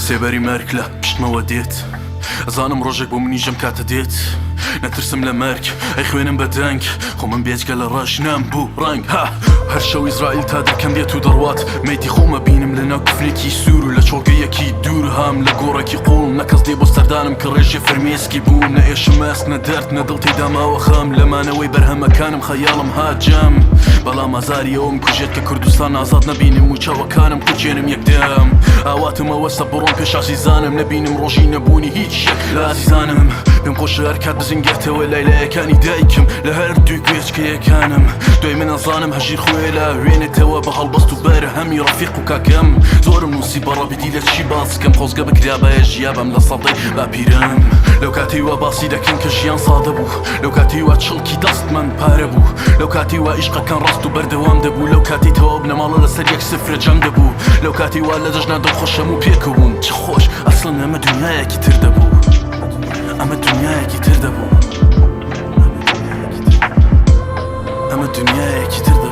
سێبەری مەرگ لە پشتمەوە دێت ئەزانم ڕۆژێک بۆ منیش ئەم کاتە دێت نەترسم لە مەرگ ئەی خوێنم بە دەنگ خۆ من بێجگە لە ڕەش نەم بوو ڕەنگ ها هەر شەو ئیزرائیل تا دەکەم دێت و دەڕوات مەیتی خۆمە بینم لە ناو کفنێکی سوور و لە چۆڵگەیەکی دوور هام لە گۆڕێکی قوڵ نە کەس دێ بۆ سەردانم کە ڕێژێ فرمێسکی بوو نە ئێشم ئەست نە دەرد نە دڵ تێدا ماوە خەم لە مانەوەی بەرهەمەکانم خەیاڵم هات جەم بەڵام ئازاری ئەوم کوژێت کە کوردستان ئازاد نەبینم و چاوەکانم قرچێنم یەکدەم ئاواتم ئەوەسە بڕۆم پێش ئازیزانم نەبینم ڕۆژی نەبوونی هیچ یەک لە ئازیزانم پێم خۆشە هەر کات بزنگێتەوە لای لایەکانی دایکم لە هەردوو گوێچکەیەکانم دوای من ئەزانم هەژیر خۆی لە وێنێتەوە بە هەڵبەست و بەرهەمی ڕەفیق و کاکەم زۆرم نووسی بەڕەبی دی لە چی باسکەم خۆزگە بکرابایە ژیابم لە سەدەی باپیرم لەو کاتەی وا باسی دەکەن کە ژیان سادە بوو لەو کاتەی وا چڵکی دەستمان پارە بوو لەو کاتەی وا ئیشقەکان ڕاست و بەردەوام دەبوو لەو کاتەی تەواو بنەماڵە لەسەر یەک سفرە جەم دەبوو لەو کاتەی وا لە جەژنا دڵخۆش هەموو پێکەوە بوون چ خۆش ئەسڵەن ئەمە دونیایەکی تر دەبوو ئەمە دونیایەکی تر دەبوو ئەمە دونیایەکی تر.